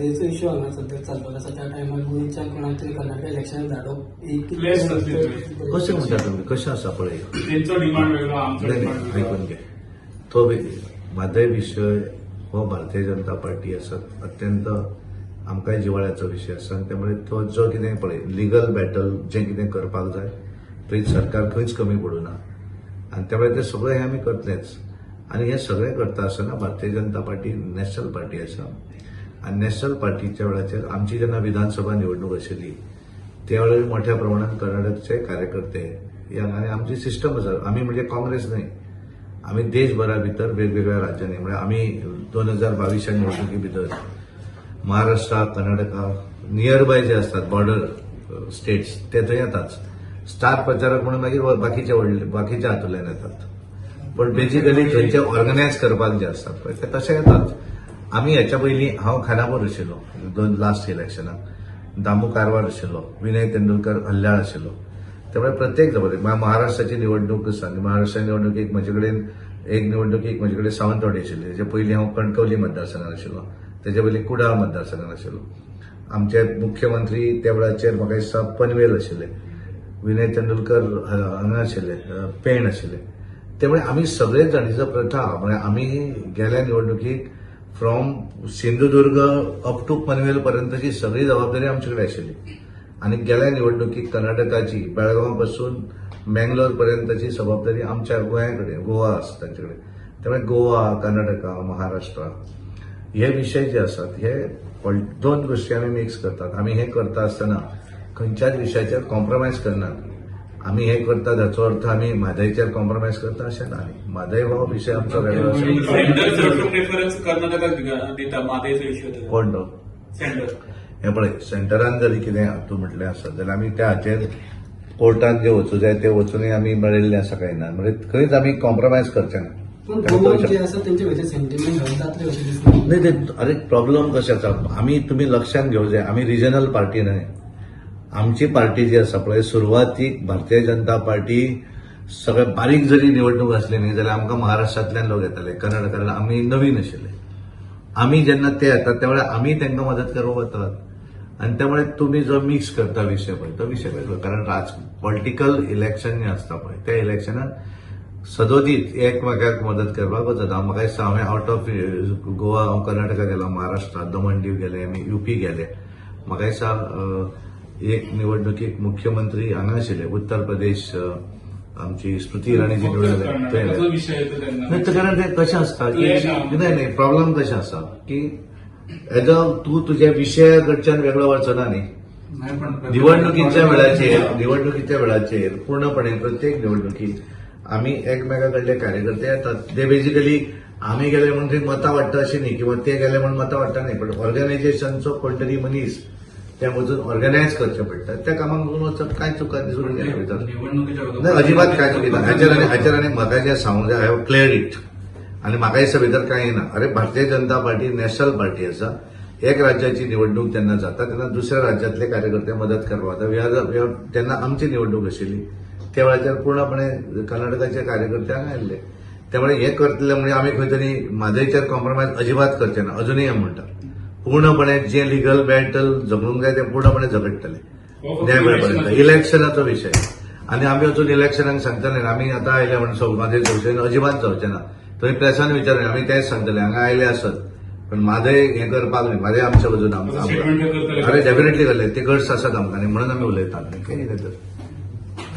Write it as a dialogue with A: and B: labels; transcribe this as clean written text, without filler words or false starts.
A: म्हादयचो issue हांगा सद्या चलपाक आसा, त्या टायमार गोंयच्यान कोणाक तरी कर्नाटका इलेक्शनाक धाडप एक
B: Place कसली थंय?
C: कशें म्हणटा तुमी, कशें आसा पळय.
B: तेंचो डिमांड वेगळो, आमचो
C: नाही,
B: डिमांड
C: नाही,
B: वेगळो.
C: ऐकून घे. तो म्हादय विशय हो भारतीय जनता पार्टी आसा अत्यंत आमकांय जिवाळ्याचो विशय आसा आनी त्यामुळे तो जो कितें पळय लिगल बॅटल जें कितें करपाक जाय थंय सरकार खंयच कमी पडूना आनी त्यामुळे ते सगळें हें आमी करतलेच. आनी हें सगळें करता आसतना Bharatiya Janata party national party आसा आनी नॅशनल पार्टीच्या वेळाचेर आमची जेन्ना विधानसभा निवडणूक आशिल्ली त्या वेळार मोठ्या प्रमाणात कर्नाटकचे कार्यकर्ते हे आनी आमची सिस्टम आसा. आमी म्हणजे काँग्रेस न्हय, आमी देशभरा भितर वेगवेगळ्या राज्यांनी, म्हणजे आमी 2022च्या निवडणुकी भितर Maharashtra, Karnataka near by J असतात बॉर्डर स्टेट्स ते थंय येताच. स्टार प्रचारक म्हणून मागीर बाकीचे व्हडले बाकीच्या हातूंतल्यान येतात, पण बेजिकली थंयचे ऑर्गनायज करपाक जे आसतात पळय ते तशे येतात. आमी हेच्या पयलीं हांव खानापूर आशिल्लो दोन लास्ट इलेक्शनाक, दामू कारवार आशिल्लो, विनय तेंडुलकर हल्ल्याळ आशिल्लो. त्यामुळे प्रत्येक जबाबदारी महाराष्ट्राची निवडणूक आसा आनी महाराष्ट्राच्या निवडणुकीक म्हजे कडेन एक निवडणुकीक म्हजे कडेन सावंतवाडी आशिल्ली, तेच्या पयलीं हांव कणकवली मतदारसंघात आशिल्लो, तेच्या पयलीं कुडाळ मतदारसंघात आशिल्लो. आमचे मुख्यमंत्री त्या वेळाचेर म्हाका दिसता पनवेल आशिल्ले, विनय तेंडुलकर हांगा आशिल्ले, पेण आशिल्ले. त्यामुळे आमी सगळे जाणीचो प्रथा म्हणजे आमी गेल्या निवडणुकीक from Sindhudurg up to Panvel पर्यंतची सगळी जबाबदारी आमचे कडेन आशिल्ली आनी गेल्या निवडणुकीक कर्नाटकाची बेळगांव पासून मँगलोर पर्यंतची जबाबदारी आमच्या गोंया कडेन, गोवा आसा तांचे कडेन. त्यामुळे गोवा, कर्नाटका, महाराष्ट्र हे विशय जे आसात हे दोन गोश्टी आमी मिक्स करतात. आमी हे करता आसतना खंयच्याच विशयाचेर कॉम्प्रोमायज करनात. आमी हे करतात हाचो अर्थ आमी म्हादयचेर कॉम्प्रोमायज करता अशें ना न्ही. म्हादय हो विशय आमचो वेगळो आसा.
D: सेंटर चडसो प्रेफरन्स कर्नाटकाक दिता म्हादयचो इश्यू.
C: कोण तो?
D: सेंटर.
C: हें पळय, सेंटरान जरी कितें तूं म्हटलें आसत जाल्यार आमी त्या हाचेर कोर्टान जे वचूं जाय ते वचुनूय आमी मेळिल्लें आसा काय ना, म्हणजे खंयच आमी कॉम्प्रोमायज करचे ना.
A: पूण गोवन जे आसा तेंचे भितर सेंटिमेंट हर्ट जातले अशें दिसना?
C: नाही ते, अरे प्रॉब्लेम कशें आसा, आमी तुमी लक्षात घेवं जाय, आमी रिजनल पार्टी न्हय. आमची पार्टी जी आसा पळय, सुरवातीक भारतीय जनता पार्टी सगळे बारीक जरी निवडणूक आसली न्ही जाल्यार आमकां महाराष्ट्रांतल्यान लोक येताले, कारण आमी नवीन आशिल्ले. आमी जेन्ना ते येतात त्या वेळार आमी तांकां मदत करपाक वतात आनी त्यामुळे तुमी जो मिक्स करता विशय पळय तो विशय वेगळो, कारण पॉलिटिकल इलेक्शन जें आसता पळय त्या इलेक्शनान सदोदीत एकमेकाक मदत करपाक वचत. हांव म्हाका दिसता हांवें आवट ऑफ गोवा हांव कर्नाटका गेलो, महाराष्ट्रात, दमण दीव गेले, आमी युपी गेले. म्हाका दिसता एक निवडणुकीक मुख्यमंत्री हांगा आशिल्ले उत्तर प्रदेश, आमची स्मृती इराणीची निवडणूक जाली, थंय
B: कर्नाटकाचो विशय येता तेन्ना.
C: नाही, तर कारण ते कशें आसता की
B: क्लॅश आहा.
C: नाही नाही, प्रॉब्लेम कशें आसा की एज अ तूं तुज्या विशया कडच्यान वेगळो वचना न्ही.
B: नाही, पण
C: निवडणुकीच्या वेळाचेर पूर्णपणे प्रत्येक निवडणुकीत आमी एकमेका कडले कार्यकर्ते येतात. ते बेजिकली आमी गेले म्हणून थंय मतां वाडटा अशें न्ही किंवा ते गेले म्हणून मतां वाडटा न्ही, पण ऑर्गनायझेशनचो कोण तरी मनीस त्या वचून ऑर्गनायज करचें पडटा. त्या कामाक वचप कांय चुका दिसून येना भितर.
D: निवडणुकीच्या अगोदर
C: नाही, अजिबात काय चुकी ना. हाचेर आनी म्हाका जें सांगूंक जाय, I have clear it आनी म्हाका दिसता भितर कांय ना. अरे, Bharatiya Janata party national party आसा. एक राज्याची निवडणूक जेन्ना जाता तेन्ना दुसऱ्या राज्यांतले कार्यकर्ते मदत करपाक वता. We are तेन्ना आमची निवडणूक आशिल्ली त्या वेळाचेर पूर्णपणे कर्नाटकाचे कार्यकर्ते हांगा आयिल्ले. त्यामुळे हे करतले म्हणजे आमी खंय तरी म्हादयचेर कॉम्प्रोमायज अजिबात करचे ना. अजुनूय हांव म्हणटा, पूर्णपणे जे लिगल बॅटल झगडूंक जाय ते पूर्णपणे झगडटले
B: हो, फक्त
C: न्याय मेळपर्यंत.
B: इलेक्शनाचो
C: इलेक्शनाचो विशय आनी आमी वचून इलेक्शनाक सांगतले आमी आतां आयले म्हणून म्हादय जावचें ना, अजिबात जावचें ना. थंय प्रेसान विचारले, आमी तेंच सांगतले, हांगा आयले आसत पण म्हादय हें करपाक न्ही, म्हादय आमच्या बाजून
B: असं statement करतले.
C: अरे, डेफिनेटली करले. ते गट्स आसात आमकां न्ही, म्हणून आमी उलयतात न्ही, कितें तर.